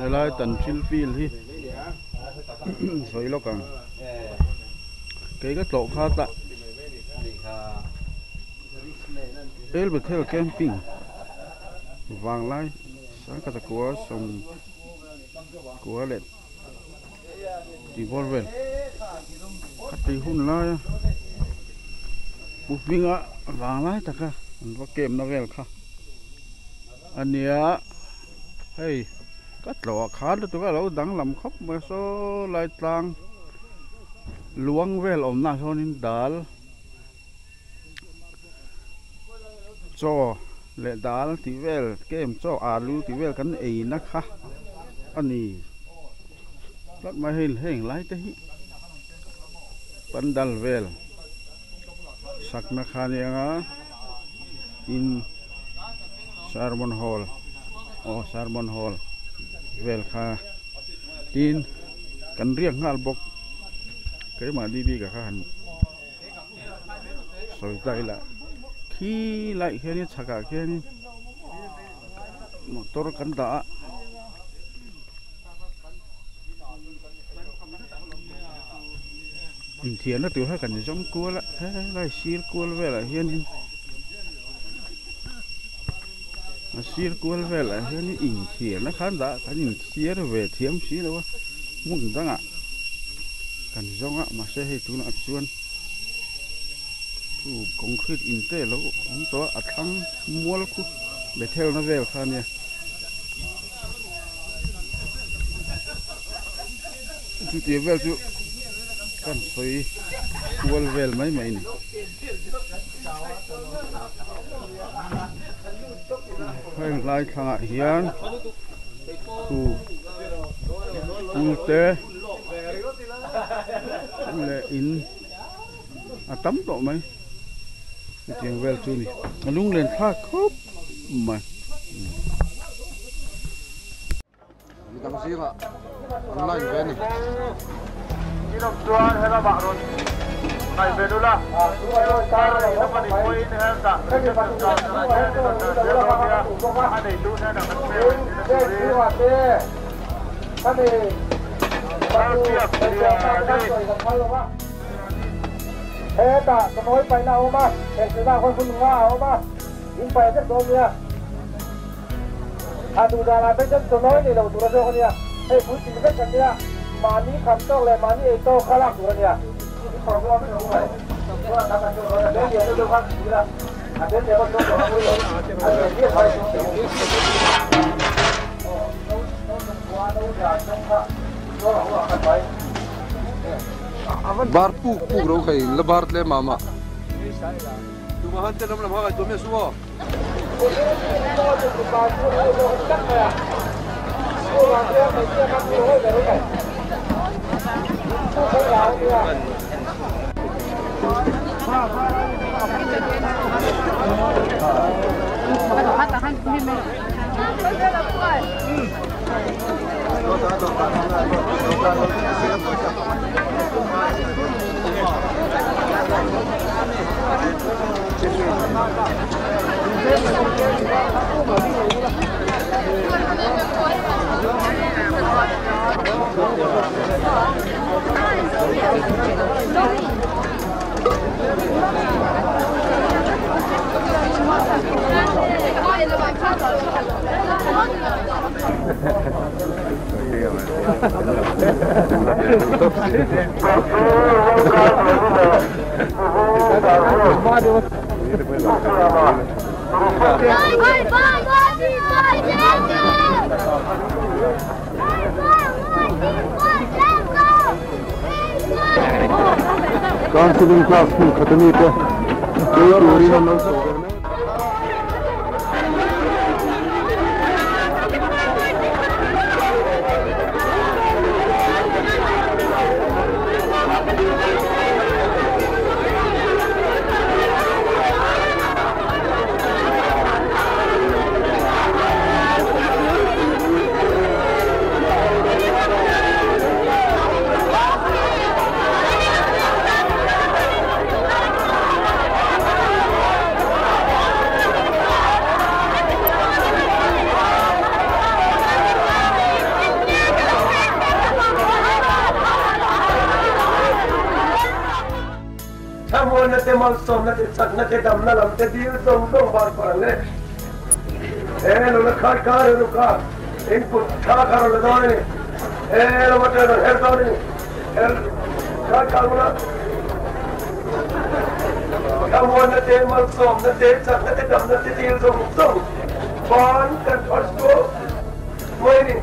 Helai Tanhril field hi sawi lawk ang. Kei ka tlawh kha tah El Bethel camping vanglai sangkhat zakua sawm kua leh tih bawr vel ka tui hun laia pu hminga vanglai taka an va camp na vel kha a nia hei ka tlawh ah khan lutuk a lo danglam khawp mai saw lai tlang luang vel awmna ah sawnin dal chaw leh dal tih vel kem chaw alu tih vel kan ei na kha a ni tlat mai hei heng lai te hi pandal vel sakna kha a ni ang a tin sermon hall aw sermon hall vel kha tin kan riak nghal bawk keimahni bik ah kha han. Sawi ta ila khi lai khianin chhakah khianin motor kan dah a inthiarna tur kha kan zawng kual a helai sir kual velah hianin a sir kual velah hianin inthiarna kha an dah a kan inthiar ve thiam si lo a hmun dangah. Kan zawng a mahse hei tunah chuan chu concrete in te lo awm tawh a a thlang mual khu bethel na vel kha ania chuti vel chu kan sawi kual vel mai mai a ni. Heng lai thlangah hian khu pul te leh in a tam tawh mai hetiang vel chu a ni a lunglen thlak khawp mai. Midang zingah an line ve a ni. Inawm chuan helamah rawn ngaih ve lul a, tar in a pawhin hetah reception counter ah hian in rawn dah zel dawn nia, a neitu hnenah kan pek ang tihna turin Lalbiak Liani. Hetah Chawnawi paihna a awm a, hengsilna khawn hun nga a awm a, in paih vek dawn nia. A duh danah phei chuan chawnawi nei lo tur a zawk a nia. Hei puitling vek kan nia, mahni kham tawk leh mahni ei tawk kha lak tur a nia. Bar puk puk ro kha in la bar tle mah mah. Tumah han te lam lam ha ngaihtuah miah suh aw. Counseling class hmun khat a ni te kei turin an lo chho ve mek. Malsawmna te, chakna te, damna lam te dil zawng zawng bar far ang e. E lo la khai kha reu kha in kut tha kha rawn la dawn a ni. E lo atang rawn her dawn a ni. Her khai kha ngula. Thlamuanna te, malsawmna te, chakna te, damna te dil zawng zawng ban kan phar sual mai a ni.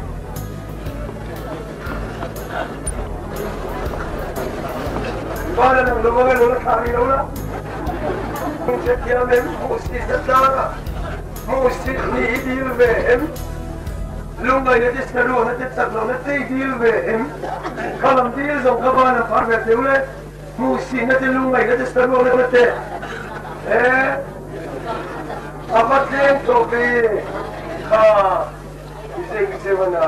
Bana nang lo anga lo la thla rih lo la. Hung che thiam em hmuhsit na tlanga hmuhsit ni hi dil ve em lungngaihna te saruahna te chaklohna te i dil ve em kha lam dil zawng kha bana phar ve teu le hmuhsihna te lungngaihna te saruahna te e a va tleng tawh ve kha i zeng zeuh a na.